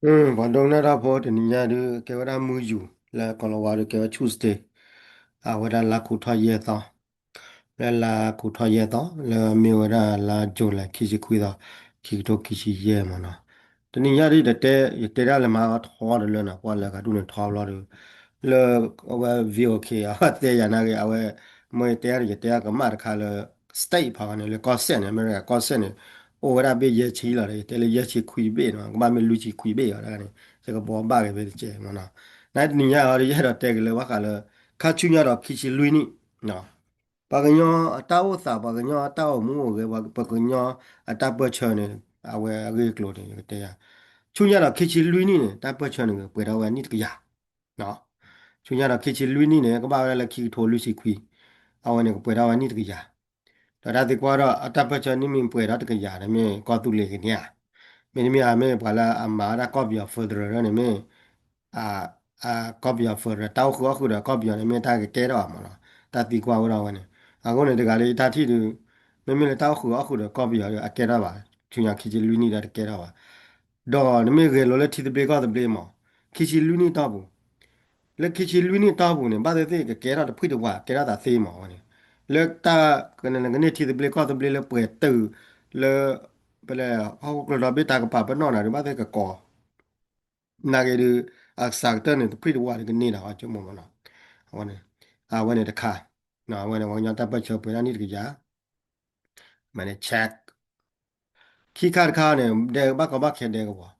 ပှၤဒိကနၣ်တၢ်ဖိ တနံၤညါဒုး ကဲဝဲဒၣ်မုၢ်ယူၤ လၢကီၢ်လီၤဝါဒုး ကဲဝဲ Tuesday, အဝဲဒၣ်လါခူးထီၣ်ယဲၢ်သီ, လၢလါခူးထီၣ်ယဲၢ်သီ လၢမ့ၢ်ဝဲဒၣ်လါ July ခံဆံခွံသီ, ခံကထိခံဆံယဲၢ်မ့ၢ်နီၤ. တနံၤညါဒုး ယတဲ ယတဲဒၣ်လၢမၤထီတလၢနီၤ, ကွၢ်လၢကဒူၣ်န့ၣ်ထီဘျီဒီး လၢအဝဲ VOA အဝဲတဲယၤနာ်ဂ့ၤ အဝဲ မ့ၢ်ယတဲ ယတဲကမၣ်တခါလၢ state ဖီန့ၣ် လၢကီၢ်စဲၣ်န့ၣ် အမဲရကၤကီၢ်စဲၣ်န့ၣ် အိၣ်ဝဲဒၣ်ဘ့ၣ်ယဲၢ်ဆံလီၤဒီး ယတဲလၢယဲၢ်ဆံခွံဘ့ၣ်နီၤ, ကဘၣ်မ့ၢ်လွံၢ်ဆံခွံဘ့ၣ်အီၤဒၣ်န့ၣ် ယကဘှီဘၣ်က့ၤဖဲတကဲးမ့ၢ်နီၤ. နတနံၤညါအီၤဒီး ယအဲၣ်ဒိးတဲက့ၤလၢဘၣ်ဃးလၢ ခါဆူညါဒီးခံဆံလွံၢ်နံၣ် ပှၤကညီအတၢ်အိၣ်သး ပှၤကညီအတၢ်အိၣ်မူအိၣ်ဂဲၤ ပှၤကညီအတၢ်ပၢၢ်ဆၢန့ၣ် အဝဲအဂ့ၢ်အကျိၤန့ၣ် ယကတဲယၤ, ဆူညါဒီးခံဆံလွံၢ်နံၣ်န့ၣ် တၢ်ပၢၢ်ဆၢန့ၣ် ကပှဲၤထီၣ်ဝဲနံၣ်တကယၤ ဆူညါဒီးခံဆံလွံၢ်နံၣ်န့ၣ် ကဘၣ်ဝဲဒၣ်လၢခံကထိလွံၢ်ဆံခွံ, အဝဲန့ၣ် ကပှဲၤထီၣ်ဝဲနံၣ်တကယၤ, ဒီးတၢ်သံကွၢ်ဒီး အတၢ်ပၢၢ်ဆၢနံၣ်မ့ၢ်ပှဲၤထီၣ်တကယၤဒီး မ့ၢ်ကီၢ်သူလ့ၤကန့ၢ်ဧါ, မ့တမ့ၢ်ဧါမ့ၢ်ပှၤလၢအမၤဝဲဒၣ်ကီၢ်ပယီၤ federal န့ၣ်မ့ၢ် ကီၢ်ပယီၤ federal တၢ်အိၣ်ဃုာ်အီၣ်ဃုာ်ဒီးကီၢ်ပယီၤန့ၣ် မ့ၢ်တၢ်ကကဲထီၣ်ဘၣ်မ့ၢ်နီၤ, တၢ်သံကွၢ်ဝဲဒၣ်ဝဲန့ၣ်, အဃိန့ၣ် တဂၤလၢယတၢ်ထံၣ်ဒုး မ့မ့ၢ်လၢတၢ်အိၣ်ဃုာ်အီၣ်ဃုာ်ဒီးကီၢ်ပယီၤဒီး အကဲထီၣ်ဘၣ်, ဆူညါခံဆံလွံၢ်နံၣ်ဒီးတကဲထီၣ်ဘၣ်, ဒီးနမ့ၢ်ဂဲၤလိာ်လၢထံသဘျ့ကီၢ်သဘျ့မ့ၢ် ခံဆံလွံၢ်နံၣ်တီၢ်ပူၤ, လၢခံဆံလွံၢ်နံၣ်တီၢ်ပူၤန့ၣ် ဘၣ်သ့ၣ်သ့ၣ်ကကဲထီၣ်တဖှံၣ်တဝး ကဲထီၣ်သးသ့မ့ၢ်ဝဲန့ၣ်, လၢတၢ် ကန့ၣ်ကန့ၢ်ထံသဘျ့ကီၢ်သဘျ့လၢပှဲၤတုာ် လၢ ပလဲၤ ဟီၣ်ခိၣ်ချၢဒီဘ့ၣ်တၢ်ကပၤပနီၣ်နၤဒီး ဘၣ်သ့ၣ်ကကိး နာ်က့ဒုး အကစၢ်ကတၢၢ်န့ၣ် တဖှံၣ်တဝးဒီးကန့ၢ်ဒၣ်အီၤကၠိမိၢ်မ့ၢ်နီၤ, အဝဲန့ၣ်တခါ, အဝဲန့ၣ် ပှၤကညီတၢ်ပၢၢ်ဆၢပှဲၤဒၣ်နံၣ်တကယၤ, မ့ၢ်န့ၣ် check ခံခါတခါန့ၣ် ဒဲကဘၣ်ကီဘၣ်ခဲဒဲကဝီၤ,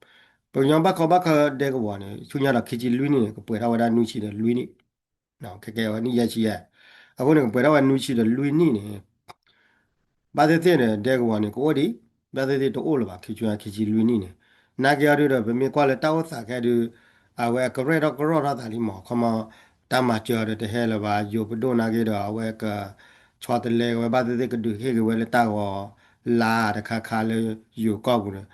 ပှၤကညီဘၣ်ကီဘၣ်ခဲဒဲကဝီၤန့ၣ် ဆူညါဒီးခံဆံလွံၢ်နံၣ်န့ၣ် ကပှဲၤထီၣ်ဝဲဒၣ်နွံဆံဒီးလွံၢ်နံၣ်, ခဲကဲဝဲနံၣ်ယဲၢ်ဆံယဲၢ်, အဃိန့ၣ် ကပှဲၤထီၣ်ဝဲနွံဆံဒီးလွံၢ်နံၣ်န့ၣ် ဘၣ်သ့ၣ်သ့ၣ်န့ၣ် ဒဲကဝီၤန့ၣ် ကအိၣ်ဒံး, ဘၣ်သ့ၣ်သ့ၣ်တအိၣ်လၢၤဘၣ် ခံဆူညါခံဆံလွံၢ်နံၣ်န့ၣ်, နာ်က့အီၤဒုးဒီး ပမ့ၢ်ကွၢ်လၢတၢ်အိၣ်သးခဲဒုး အဝဲကရဲၣ်ထီၣ်ကရီၣ်ထီၣ်သးလံမ့ၢ် ခီမီ တၢ်မၤစၢၤအီၤဒီးတဟဲလၢၤဘၣ် ယိၤပဒိၣ်နာ်က့ဒီး အဝဲက ဆီတလဲဝဲ ဘၣ်သ့ၣ်သ့ၣ်ကဒုးဟ့ၣ်က့ၤဝဲလၢတၢ်ဂီၤလါတခါခါလၢယိၤကီၢ်ပူၤန့ၣ်,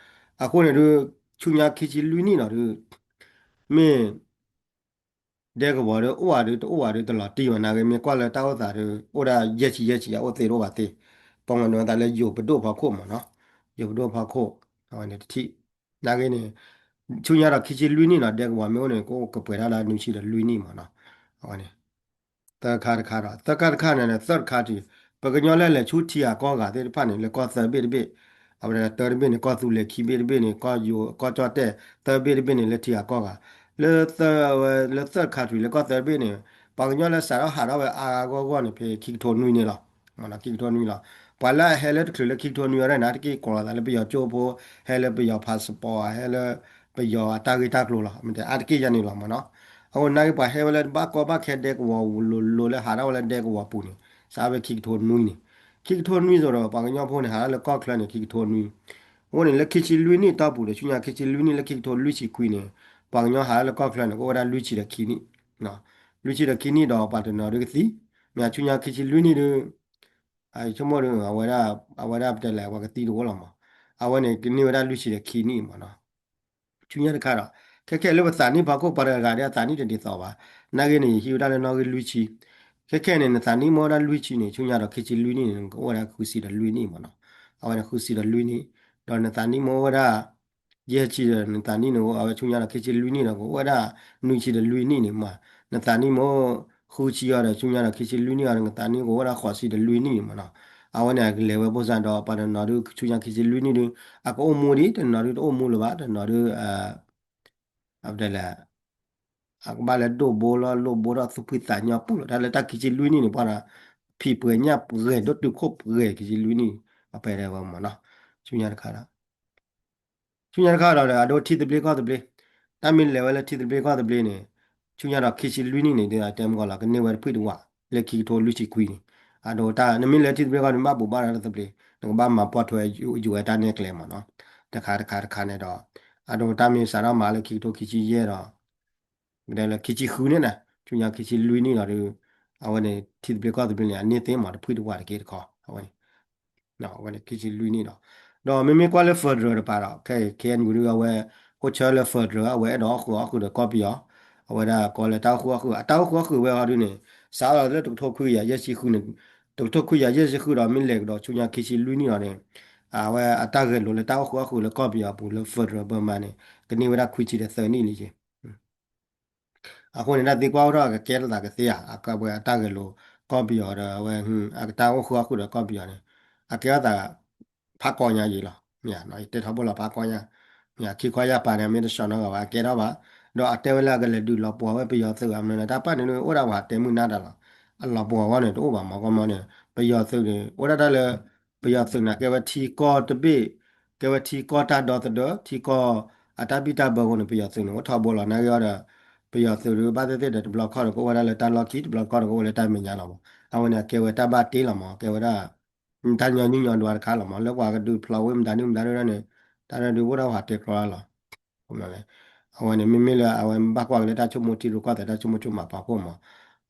အဃိန့ၣ်ဒုး ဆူညါခံဆံလွံၢ်နံၣ်နီၤဒုး မ့ၢ် ဒဲကဝီၤဒီး အိၣ်ဝဲဒီးတအိၣ်ဝဲဒီးတလီၤတံၢ်ဘၣ် နာ်က့မ့ၢ်ကွၢ်လၢတၢ်အိၣ်သးဒီး အိၣ်ဒၣ်ယဲၢ်ဆံယဲၢ်ဆံ အအိၣ်သ့တအိၣ်ဘၣ်သ့, ပမ့ၢ်ဒိးသးလၢယိၤပဒိၣ်ဖီခိၣ်မ့ၢ်နီၤ, ယိၤပဒိၣ်ဖီခိၣ်, အဝဲန့ၣ်တထံၣ်, နာ်က့န့ၣ် ဆူညါဒီးခံဆံလွံၢ်နံၣ်နီၤ ဒဲကဝီၤမ့ၢ်အိၣ်န့ၣ် ကအိၣ်ကပှဲၤဒၣ်လၢနွံဆံဒီးလွံၢ်နံၣ်မ့ၢ်နီၤ, အဝဲန့ၣ် သၢခါတခါဒီး သၢခါတခါန့ၣ် သၢခါတံၢ်, ပှၤကညီလၢလဲၤဆူထံဂၤကီၢ်ဂၤသ့ၣ်တဖၣ်န့ၣ် လၢကီၢ်သၢဘ့ၣ်တဘ့ၣ်, အဝဲဒၣ်တၢတဘ့ၣ်န့ၣ် ကီၢ်သူလ့ၤ ခံဘ့ၣ်တဘ့ၣ်န့ၣ် ကီၢ်ယိၤ ကီၢ်ကၠီၣ်တဲၣ် သၢဘ့ၣ်တဘ့ၣ်န့ၣ် လၢထံဂၤကီၢ်ဂၤ, လၢသၢဝဲ လၢသၢခါတံၢ် လၢကီၢ်သၢဘ့ၣ်န့ၣ် ပှၤကညီလၢစးထီၣ်ဟးထီၣ်ဝဲအါအါဂီၢ်ဂီၢ်န့ၣ် ဖဲခံကထိနွံန့ၣ်လီၤ, မ့ၢ်နီၤ ခံကထိနွံလီၤ, ပှၤလၢအဟဲလၢတချုးလၢခံကထိနွံအီၤဒၣ်န့ၣ် အါတက့ၢ်ကိးလီၤသးလၢပယီၤကၠိဖိ, ဟဲလၢပယီၤ passport ဟဲလၢပယီၤအတၢ်ဂ့ၢ်တၢ်ကျိၤလီၤ, မ့ၢ်တဲအါတက့ၢ်ယၤန့ၣ်လီၤမ့ၢ်နီၤ, အဃိနာ်က့ပှၤဟဲဝဲလၢဘၣ်ကီဘၣ်ခဲဒဲကဝီၤလိၤလိၤလၢဟးထီၣ်ဝဲလၢဒဲကဝီၤပူၤန့ၣ် စးဝဲခံကထိနွံန့ၣ်, ခံကထိနွံသိးဒီး ပှၤကညီဖိန့ၣ် ဟးထီၣ်လၢကီၢ်ချၢန့ၣ် ခံကထိနွံ, အဃိန့ၣ် လၢခံဆံလွံၢ်နံၣ်တီၢ်ပူၤဒီး ဆူညါခံဆံလွံၢ်နံၣ်လၢခံကထိလွံၢ်ဆံခွံန့ၣ် ပှၤကညီဟးထီၣ်လၢကီၢ်ချၢန့ၣ် ကအိၣ်ဝဲဒၣ်လွံၢ်ဆံဒီးခံနံၣ်, လွံၢ်ဆံဒီးခံနံၣ်ဒီးပှၤတနီၤဒုးကသံ, မ့ၢ်ဆူညါခံဆံလွံၢ်နံၣ်ဒုး ဆိကမိၣ်ဒုး အဝဲဒၣ် အဝဲဒၣ်ပတဲလဲၣ် ပှၤကသံတအိၣ်လီၤမး, အဝဲန့ၣ် ကန့ၢ်ဝဲဒၣ်လွံၢ်ဆံဒီးခံနံၣ်မးနီၤ, ဆူညါတခါဒီး ခဲခဲလၢပသးနံၣ်ဖီခိၣ် ပှၤတဂၤဂၤဒီးအသးနံၣ်တဒ်သိးဘၣ်, နာ်ဂ့ၤန့ၣ် ယဟံးဝဲဒၣ်လၢနီၣ်ဂံၢ်လွံၢ်ဆံ, ခဲခဲန့ၣ် နသးနံၣ်မ့ၢ်ဝဲဒၣ်လွံၢ်ဆံန့ၣ် ဆူညါဒီးခံဆံလွံၢ်နံၣ်န့ၣ် နကအိၣ်ဝဲဒၣ်ဃုဆံဒီးလွံၢ်နံၣ်မးနီၤ, အဝဲန့ၣ်ဃုဆံဒီးလွံၢ်နံၣ်, ဒီးနသးနံၣ်မ့ၢ်ဝဲဒၣ် ယဲၢ်ဆံဒီး နသးနံၣ်န့ၣ် အဝဲဆူညါဒီးခံဆံလွံၢ်နံၣ်ဒီး ကအိၣ်ဝဲဒၣ်နွံဆံဒီးလွံၢ်နံၣ်န့ၣ်မး, နသးနံၣ်မ့ၢ် ဃုဆံအီၤဒီး ဆူညါဒီးခံဆံလွံၢ်နံၣ်အီၤဒီး နသးနံၣ်ကအိၣ်ဝဲဒၣ်ဃိးဆံဒီးလွံၢ်နံၣ်န့ၣ်မးနီၤ, အဝဲန့ၣ် အကလဲၤဝဲဖိစၢ်ဒီး ပှၤတနီၤဒုး ဆူညါခံဆံလွံၢ်နံၣ်ဒုး အကအိၣ်မူဒံး တနီၤဒုးတအိၣ်မူလၢၤဘၣ် တနီၤဒုး အပတဲလဲၣ် အကဘၣ်လဲၤဒိၣ်ဘိလီၤ လိၣ်ဘိထီၣ်သူၣ်ဖှံသးညီပူၤလီၤ တၢ်လၢတၢ်ခံဆံလွံၢ်နံၣ်န့ၣ် ပှၤဒီး ဖံးပှဲၤညၣ်ပှဲၤ ဒိၣ်တုာ်ခိၣ်ပှဲၤ ခံဆံလွံၢ်နံၣ် အပှဲၤဒီးဝဲမးနီၤ, ဆူညါတခါဒီး ဆူညါတခါဒီး အဒိထံသဘျ့ကီၢ်သဘျ့, တၢ်မ့ၢ်လဲၤဝဲလၢထံသဘျ့ကီၢ်သဘျ့န့ၣ် ဆူညါဒီးခံဆံလွံၢ်နံၣ်န့ၣ် ဒ်တဲမကီလီၤ ကန့ၢ်ဝဲတဖှံၣ်တဝး လၢခံကထိလွံၢ်ဆံခွံန့ၣ်, အဒိတၢ် နမ့ၢ်လဲၤထံသဘျ့ကီၢ် နဘၣ်ဘိးဘၣ်ရၤလၢသဘျ့, နကဘၣ်မၤပိာ်ထွဲ ယူၤဝဲတၢ်နဲၣ်ကျဲမးနီၤ, တခါတခါတခါန့ၣ်ဒီး အဒိတၢ်မ့ၢ်စးထီၣ်မၤလၢခံကထိခံဆံယဲၢ်ဒီး ကဒဲလၢခံဆံဃုန့ၣ်န့ၣ် ဆူညါခံဆံလွံၢ်နံၣ်လီၤဒီး အဝဲန့ၣ် ထံသဘျ့ကီၢ်သဘျ့န့ၣ် အန့ၢ်သ့မးတဖှံၣ်တဝးတက့ၢ်တခီ အဝဲန့ၣ် အဝဲန့ၣ်ခံဆံလွံၢ်နံၣ်လီၤ, ဒီးမ့မ့ၢ်ကွၢ်လၢ federal တပၤဒီး ခဲအံၤ ခဲအံၤဒုး အဝဲ အိၣ်ဆၢလၢ federal အဝဲအဲၣ်ဒိးအီၣ်ဃုာ်အီၣ်ဃုာ်ဒီးကီၢ်ပယီၤ, အဝဲဒၣ်ကီလၢတၢ်အိၣ်ဃုာ်အီၣ်ဃုာ် အတၢ်အိၣ်ဃုာ်အီၣ်ဃုာ်ဝဲအီၤဒုးန့ၣ် စးထီၣ်လၢတကထိခွံကယၤယဲၢ်ဆံဃုန့ၣ်, တကထိခွံကယၤယဲၢ်ဆံဃုဒီး မ့ၢ်လဲၤကဒီးဆူညါခံဆံလွံၢ်နံၣ်လီၤန့ၣ် အဝဲအတၢ်ဂဲၤလိာ်လၢတၢ်အိၣ်ဃုာ်အီၣ်ဃုာ်လၢကီၢ်ပယီၤအပူၤလၢ federal Burma န့ၣ် ကန့ၢ်ဝဲဒၣ်ခွံဆံဒီးသၢနံၣ်လံက့ၤ အဃိန့ၣ် တၢ်သံကွၢ်အိၣ်ထီၣ်အကကဲထီၣ်သးကသ့ဧါ, အကဝဲအတၢ်ဂဲၤလိာ်ကီၢ်ပယီၤဒီးအဝဲ အတၢ်အိၣ်ဃုာ်အီၣ်ဃုာ်ဒီးကီၢ်ပယီၤန့ၣ် အကဲထီၣ်သး ဖးကီညါယံၤလီၤ. မ့ၢ်ယတဲထီဘိလီၤဖးကီညါ, မ့ၢ်ခံခီယၢ်ပၤန့ၣ် မ့ၢ်တဆှီနီၢ်ဂီၤဘၣ် အကဲထီၣ်ဘၣ်, ဒီးအတဲဝဲလၢအကလဲၤဒုးလီၤပှီၢ်ဝဲပယီၤသုးအမနုၤန့ၣ် တၢ်ပာ်န့ၣ်အိၣ်ဒၣ်ဝဲတဲမုၢ်နၤတၢ်လီၤ. အလီၤပှီၢ်အဂီၢ်န့ၣ် တအိၣ်ဘၣ်မ့ၢ်ကီမီန့ၣ် ပယီၤသုးန့ၣ် အိၣ်ဒၣ်တၢ်လၢ ပယီၤသုးန့ၣ်ကဲဝဲထံကီၢ်တဘ့ၣ်, ကဲဝဲထံကီၢ်တၢ်ဒီသဒၢ ထံကီၢ်အတၢ်ဘံၣ်တၢ်ဘၢအဃိန့ၣ် ပယီၤသုးန့ၣ် အိၣ်ထီဘိလီၤ နာ်က့အီၤဒီး ပယီၤသုးဒုးဘၣ်သ့ၣ်သ့ၣ်ဒီးတဘျီခီၣ်ဒီးကအိၣ်ဝဲဒၣ်လၢတၢ်လီၢ်ခံ တဘျီခီၣ်ဒီးကအိၣ်ဝဲလၢတၢ်မဲာ်ညါလီၤမး. အဝဲန့ၣ် အကဲဝဲတၢ်ဘၣ်တ့လီၤမး ကဲဝဲဒၣ် တၢ်ညီနုၢ်ညီဒွးတခါလီၤမး လၢပှၤကဒုးဖျိးဝဲမတၤဒုမတၤဒုန့ၣ် တၢ်ဒုးအိၣ်ဒၣ်ဟးတဲကျီလီၤ အဝဲန့ၣ် မ့မ့ၢ်လၢအဝဲဘၣ်ကွၢ်က့ၤလၢတၢ်ဆိကမိၣ်ထံရူၢ်ကီၢ်သဲးတၢ်ဆိကမိၣ်ဆိကမးပာ်ဖှိၣ်မး,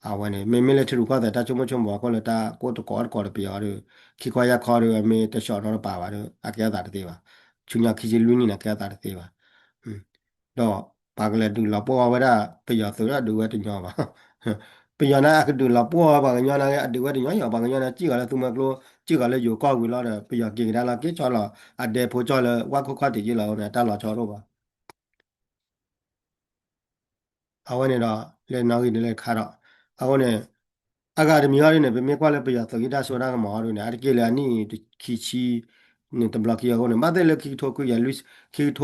အဝဲန့ၣ် မ့မ့ၢ်လၢထံရူၢ်ကီၢ်သဲးတၢ်ဆိကမိၣ်ဆိကမးပာ်ဖှိၣ်လၢတၢ်ကိၢ်တကိးတကိးဒီးပယီၤဒီး ခံခီယၢ်ခီဒီး အမ့ၢ်တဆှီနီတပၤဘၣ်ဒီး အကဲအသးတသ့ဘၣ်. ဆူညါခံဆံလွံၢ်နံၣ်န့ၣ် အကဲအသးတသ့ဘၣ်. ဒီးပှၤကလဲၤဒုးလီၤပှီၢ်ဝဲဒၣ်ပယီၤသုးဒီးဒုးဝဲတညီဘၣ် ပယီၤန့ၣ်အကဒုးလီၤပှီၢ်ဝဲပှၤကညီန့ၣ် အဒုးဝဲတညီယီၤ ပှၤကညီန့ၣ် စံၣ်ဂီၤလၢသူမွဲကျိ စံၣ်ဂီၤလၢယိၤကီၢ်ဝံၤလီၤဒီး ပယီၤက့ၤကဒါလီၤက့ၤဆီလီၤ အဒဲဖိကၠီလၢဝၣ်ခိၣ်ခီၣ်ထံးက့ၤလီၤန့ၣ် အတၢ်လီၤဆီတအိၣ်ဘၣ်. အဝဲန့ၣ်ဒီး လဲၤနီၣ်ဂံၢ်ဒ်လဲၣ်ခါဒီး အဃိန့ၣ် အဂၤတမံၤအီၤဒ်န့ၣ် ပမ့ၢ်ကွၢ်လၢပယီၤသုးဟံးတၢ်စိတၢ်ကမီၤအီၤဒ်န့ၣ် အါတက့ၢ်လၢအနံၣ်တဆံဆံန့ၣ်တဘျီခံအဃိန့ၣ် ဘၣ်သ့ၣ်လၢခံကထိခွံကယၤ ခံကထ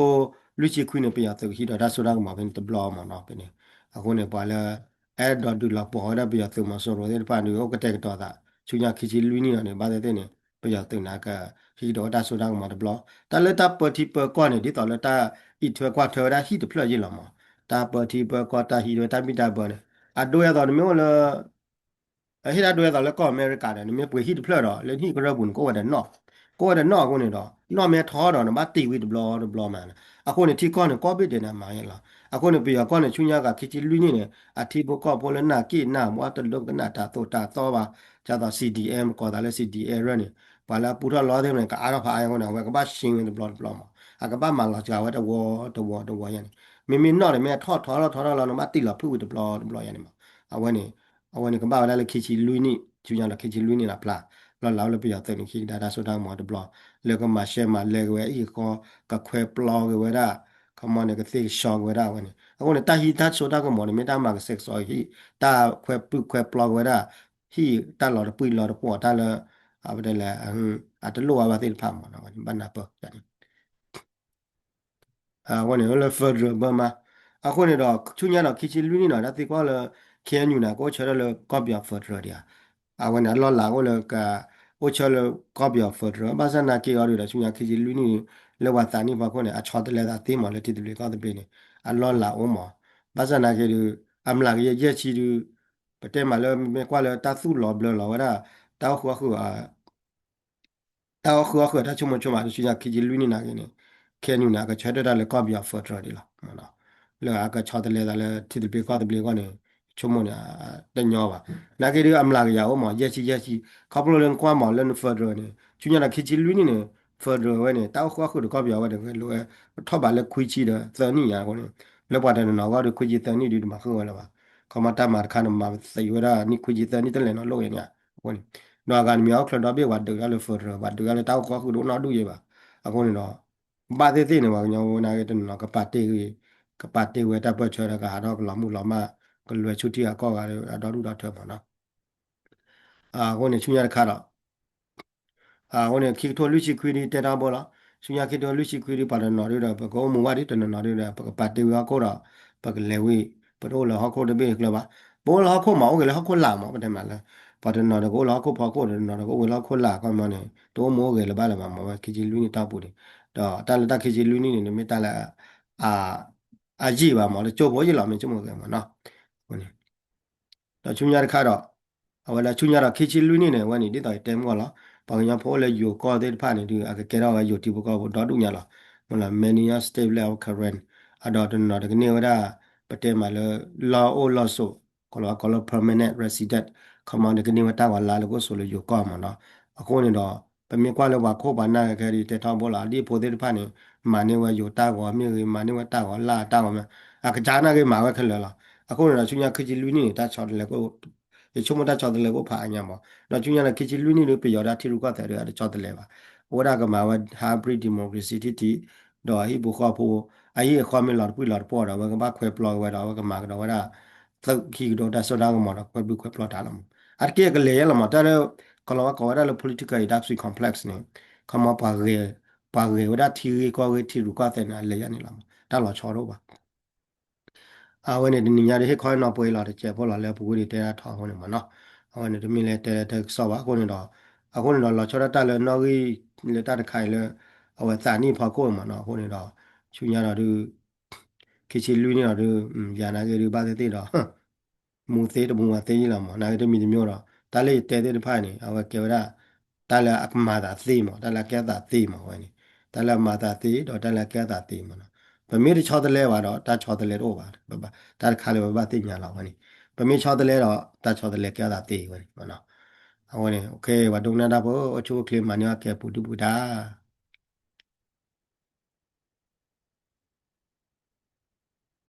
ိလွံၢ်ဆံခွံန့ၣ် ပယီၤသုးကဟံးဒီးတၢ်စိတၢ်ကမီၤဖဲန့ၣ်တဘျီမးနီၤ ဖဲန့ၣ် အဃိန့ၣ် ပှၤလၢ အဲၣ်ဒိးဒုးလီၤပှီၢ်ဝဲဒၣ်ပယီၤသုးမီၤစိရိၤသ့ၣ်တဖၣ်န့ၣ် အိၣ်ကတဲာ်ကတီၤသး ဆူညါခံဆံလွံၢ်နံၣ်လီၤန့ၣ် ဘၣ်သ့ၣ်သ့ၣ်န့ၣ် ပယီၤသုးန့ၣ် ကဟံးကဒီးဝဲတၢ်စိတၢ်ကမီၤတဘျီ တၢ်လၢတၢ်ပၢထံပၢကီၢ်န့ၣ် ဒ်သိးလၢတၢ်အံးထွဲကွၢ်ထွဲဝဲဒၣ်ဟံၣ်တဖျၢၣ်ယ့ၢ်လီၤမး တၢ်ပၢထံပၢကီၢ်တၢ်ဟံးဝဲတၢ်ဘံၣ်တၢ်ဘၢန့ၣ် အဒိအသိးန့ၣ်မ့ၢ်အိၣ်လၢ ဟ့ၣ်ဒၣ်ဒိအသိးလၢကီၢ်အမဲရကၤဒီး နမ့ၢ်ပှ့ၤဟံၣ်တဖျၢၣ်ဒီး လၢနဟံၣ်ကရၢပူၤန့ၣ် ကအိၣ်ဝဲဒီးနီၣ်, ကအိၣ်ဝဲဒီးနီၣ်အဃိန့ၣ်ဒီး နီၣ်မ့ၢ်ထီဒီး နဘၣ်တ့ၢ်ဝံၤတဘျီတဘျီမး, အဃိန့ၣ် ထံကီၢ်န့ၣ် ကီၢ်ဘ့ၣ်ဒဲးန့ၣ် အမၤယဲလီၤ. အဃိန့ၣ် ပယီၤကီၢ်န့ၣ် ဆူညါဂၤခံဆံလွံၢ်နံၣ်န့ၣ် အထံဖိကီၢ်ဖိလၢနၢ်က့ၣ်နၢ်မူ အတဒိကနၣ်တၢ်သိၣ်တၢ်သီဘၣ်, ဒ်သိး C D M ကိးသးလၢ C D M ရၢၢ်န့ၣ် ပှၤလၢအပူထီၣ်လီၤသ့ၣ်န့ၣ် ကအါထီၣ်ဖးအါအဃိန့ၣ် အဝဲကဘၣ်ရှင်းဝဲတဘျီတဘျီမး, အကဘၣ်မၤလီၤစှၤဝဲတဝီတဝီတဝီယဲန့ၣ်, မ့မ့ၢ်နီၣ်ဒီး မ့ၢ်အထီၣ်ထီထီၣ်ထီထီၣ်လီၤ နဘၣ်တ့ၢ်လီၤဖုၣ်ဝံၤတဘျီတဘျီယဲန့ၣ်မး, အဝဲန့ၣ် အဝဲန့ၣ်ကဘၣ်ဝဲဒၣ်လၢခံဆံလွံၢ်နံၣ် ဆူညါလီၤခံဆံလွံၢ်နံၣ်လီၤဖျါ, လီၤလးအိၣ်လၢပယီၤသုးန့ၣ် ဟံးကဒါတၢ်စိတၢ်ကမီၤတဘျီ, လၢကမၤရှဲမၤလဲက့ၤဝဲအံၤဃီ, ကခွဲပျီက့ၤဝဲဒၣ်, ခီမီန့ၣ် ကသ့ကဆှီက့ၤဝဲဒၣ်အဝဲန့ၣ်, အဃိန့ၣ် တၢ်ဟံးတၢ်စိတၢ်ကမီၤန့ၣ် မ့ၢ်တၢ်မၤကစဲးကစီဟံၣ်, တၢ်ခွဲပုၢ်ခွဲပျီက့ၤဝဲဒၣ်, ဟံၣ်တၢ်လီၤတပှံၤလီၤတပှီၤတၢ်လၢ, အဝဲတဲလဲၣ်, အတလိၣ်ဝဲဘၣ်သ့ၣ်တဖၣ်မး ဘၣ်နၢ်ပၢၢ်န့ၣ် အဃိန့ၣ် လၢ federal Burma, အဃိန့ၣ်ဒီး ဆူညါဒီးခံဆံလွံၢ်နံၣ်နီၤ တၢ်သံကွၢ်လၢ K N U န့ၣ် ကအိၣ်ဆၢထၢၣ်လၢကီၢ်ပယီၤ federal ဒံးဧါ, အဝဲန့ၣ် အလီၢ်လၤအိၣ်လၢက, အိၣ်ဆၢလၢကီၢ်ပယီၤ federal ဘၣ်ဆၣ်နာ်က့အီၤဒုးဒီး ဆူညါခံဆံလွံၢ်နံၣ် လၢပှၤသးနံၣ်ဖီခိၣ်န့ၣ် အဆီတလဲသးသ့မးလၢထံသဘျ့ကီၢ်သဘျ့န့ၣ် အလီၢ်လၤအိၣ်မး, ဘၣ်ဆၣ်နာ်က့ဒုး အမျးကယၤယဲၢ်ဆံဒုး ပတဲမးလၢမ့ၢ်ကွၢ်လၢတၢ်သူၣ်လီၤဘျၢလီၤဝဲဒၣ် တၢ်အိၣ်ဃုာ်အီၣ်ဃုာ် တၢ်အိၣ်ဃုာ်အီၣ်ဃုာ်တၢ်ဆိကမိၣ်ဆိကမး ဆူညါခံဆံလွံၢ်နံၣ်နာ်က့န့ၣ် K N U န့ၣ် အကဆၢထၢၣ်တၢ်လၢကီၢ်ပယီၤ federal ဒံးလီၤ. လၢအကဆီတလဲသးလၢထံသဘျ့ကီၢ်သဘျ့အဂီၢ်န့ၣ် ဆိကမိၣ်န့ၣ် တညီဘၣ်. နာ်က့ဒုးအမျးကယၤအိၣ်မး ယဲၢ်ဆံယဲၢ်ဆံ, ခီဖျိလၢနကွၢ်မးလၢန federal န့ၣ် ဆူညါဒီးခံဆံလွံၢ်နံၣ်န့ၣ် federal ဝဲန့ၣ် တၢ်အိၣ်ဃုာ်အီၣ်ဃုာ်ဒီးကီၢ်ပယီၤဝဲန့ၣ် ဂဲၤလိာ်ဝဲ ထီၣ်ဘးလၢခွံဆံဒီးသၢနံၣ်ညါအဃိန့ၣ် လၢပှၤတနီၤနီၤအဂီၢ်ဒီး ခွံဆံသၢနံၣ်ဒုးတမၤဃုာ်ဝဲလၢၤဘၣ်. ခီမီတၢ်မၤတခါန့ၣ် မၤသံဝဲဒၣ်နံၣ်ခွံဆံသၢနံၣ်တလဲၤနီတလီၢ်ဝဲန့ၣ်အဃိန့ၣ် ဒီးအဂၤတမံၤအီၣ်ချၢဒီဘ့ၣ် ပှၤဒုးတၢ်လၢ federal ပှၤဒုးတၢ်လၢတၢ်အိၣ်ဃုာ်အီၣ်ဃုာ်တအိၣ်နီတဒူၣ်ယဲဘၣ်. အဃိန့ၣ်ဒီး ဘၣ်သ့ၣ်သ့ၣ်န့ၣ် ပှၤကညီဝဲနာ်က့တနီၤနီၤ ကပာ်တ့ၢ်ဝဲ, ကပာ်တ့ၢ်ဝဲတၢ်ပၢၢ်ဆၢဒီးကဟးထီၣ်ကလီၤမုၢ်လီၤမၢ် ကလွဲၤဆူထံဂၤကီၢ်ဂၤဒီးအဒီဒူၣ်ဒီထၢမးနီၤ. အဃိန့ၣ် ဆူညါတခါဒီး အဃိန့ၣ် ခံကထိလွံၢ်ဆံခွံဒ်တဲထီဘိလီၤ. ဆူညါခံကထိလွံၢ်ဆံခွံဒ်ပှၤတနီၤဒုဒီး ပကအိၣ်မူဝဲဒ်တနီၤနီၤဒုဒီး ပကပာ်တ့ၢ်ဝဲဟီၣ်ခိၣ်ဒီး ပကလဲၤဝံၤ ပတအိၣ်လၢဟီၣ်ခိၣ်တဘ့ၣ်တကျၢၤဘၣ်. ပအိၣ်လၢဟီၣ်ခိၣ်မး အိၣ်ဂ့ၤလၢဟီၣ်ခိၣ်လာ်မး ပတဲမးလၢ ပှၤတနီၤဒီးကအိၣ်လၢဟီၣ်ခိၣ်ဖီခိၣ် တနီၤဒီးကအိၣ်ဝဲလၢဟီၣ်ခိၣ်လာ် ခီမီန့ၣ် တအိၣ်မူအိၣ်ဂဲၤလၢၤဘၣ်လၢၤဘၣ်မး ဝဲခံဆံလွံၢ်နံၣ်တီၢ်ပူၤန့ၣ် ဒီးတၢ်လၢတၢ်ခံဆံလွံၢ်နံၣ်န့ၣ် တမ့ၢ်တၢ်လၢ အယံာ်ဘၣ်မး လၢကၠိဖိယံာ်လီၤ မ့ၢ်ကၠိဖိဂဲၤမးနီၤ. ဒီးဆူညါတခါဒီး အဝဲဒၣ်ဆူညါဒီးခံဆံလွံၢ်နံၣ်န့ၣ် အဝဲန့ၣ်ဒ်သိးယတဲမ့ၢ်လီၤ. ပှၤကညီဖိအိၣ်လၢယိၤကီၢ်သ့ၣ်တဖၣ်န့ၣ်ဒုး အကကဲထီၣ်ဝဲယိၤထံဖိကီၢ်ဖိဒီဒူၣ်ညါလီၤ. မ့ၢ်လီၤ Manyang State လၢအဝဲ Karen အဒီးတနီၤနီၤတကန့ၢ်ဝဲဒၣ် ပတဲမးလၢ လီၢ်အိၣ်လီၢ်ဆိး ကိးလီၤကိးလၢ permanent resident ခီမီန့ၣ်ကန့ၢ်ဝဲတၢ်ဂီၤလါလၢကအိၣ်ဆိးလၢယိၤကီၢ်မးနီၤ. အဃိန့ၣ်ဒီး ပမ့ၢ်ကွၢ်လၢပှၤခိၣ်ပှၤနၢ်ခဲခဲဒ်တဲထီဘိလီၤ အဒံၣ်ဖိသ့ၣ်တဖၣ်န့ၣ် မၤန့ၢ်ဝဲယိၤတၢ်ဂီၤမ့ၢ်ဂ့ၤ မၤန့ၢ်ဝဲတၢ်ဂီၤလၢ်တၢ်ဂီၤမ့ၢ် အကစၢ်နာ်က့မၤဝဲခဲလၢာ်လီၤ. အဃိန့ၣ်ဒီးဆူညါခံဆံလွံၢ်နံၣ်န့ၣ် တၢ်ဆီတလဲကအိၣ် ယဆိကမိၣ်တၢ်ဆီတလဲကအိၣ်ဖးအါညါမး ဒီးဆူညါဒီးခံဆံလွံၢ်နံၣ်ဒုး ပယီၤဒၣ်ထံရူၢ်ကီၢ်သဲးဒုး အတဆီတလဲဘၣ်. အိၣ်ဝဲဒၣ်ကမၤဝဲ hybrid democracy ထံထံး, ဒီးအဟံၣ်ဖိဃီဖိ အဟံၣ်အဃီမ့ၢ်လီၤတပှံၢ်လီၤတပှီၢ်ဒီး အဝဲကဘၣ်ခွဲးပျီက့ၤဝဲဒီး အဝဲကမၤကဒီးဝဲဒၣ် သုးခံကဒီးတၢ်စိတၢ်ကမီၤဒီး ကွဲဘုခွဲးပျီတၢ်လီၤမး. အတက့ၢ်အကလဲၤယဲလီၤမး တၢ်လၢ ကလီၤဝဲကိးဝဲဒၣ်လၢ political industry complex န့ၣ် ခီမီ ပှၤဂဲၤဝဲဒၣ်ထံဂ့ၢ်ကီၢ်ဂ့ၢ်ထံရူၢ်ကီၢ်သဲးန့ၣ် အလဲၤယဲန့ၣ်လီၤမး တၢ်လီၤဆီတအိၣ်ဘၣ်. အဝဲန့ၣ်တနံၤညါဒီး ဟ့ၣ်ခီဟ့ၣ်နီၤပှဲၤလီၤတစဲးဖိလီၤ လၢအပူၤကွံာ်ဒံးတဲဒၣ်ထီအဃိန့ၣ်မးနီၤ. အဝဲန့ၣ်တမ့ၢ်လၢတဲလၢတၢ်ကစီၣ်ဘၣ်အဃိန့ၣ်ဒီး အဃိန့ၣ်ဒီးလီၤဆီဒၣ်တၢ်လၢနီၣ်ဂံၢ်လၢတၢ်တခါအံၤလၢ အဝဲသးနံၣ်ဖီခိၣ်မးနီၤ. အဃိန့ၣ်ဒီး ဆူညါဒီးဒုး ခံဆံလွံၢ်နံၣ်ဒီးဒုး ယၤနာ်က့ဒုးဘၣ်သ့ၣ်သ့ၣ်ဒီး မူသ့တမူဝဲသ့ၣ်လီၤမး နာ်က့တမံၤတမံၤဒီး တၢ်လၢယတဲသ့ၣ်တဖၣ်န့ၣ် အဝဲကဲဝဲဒၣ် တၢ်လၢအကမၤသးသ့မး တၢ်လၢအကဲအသးသ့မးဝဲန့ၣ် တၢ်လၢအမၤသးသ့ဒီးတၢ်လၢအကဲအသးသ့မးနီၤ. ပမ့ၢ်တဆီတလဲဘၣ်ဒီး တၢ်ဆီတလဲတအိၣ်ဘၣ်. တၢ်တခါလၢပဘၣ်သ့ၣ်ညါလီၤဝဲန့ၣ် ပမ့ၢ်ဆီတလဲဒီး တၢ်ဆီတလဲကဲအသးသ့ဝဲန့ၣ်မးနီၤ. အဝဲန့ၣ် ပှၤဒိကနၣ်တၢ်ဖိ အိၣ်ဆူၣ်အိၣ်ချ့မၤန့ၢ်အီၣ်ကဲပူၤဒုၣ်ပူၤဒါ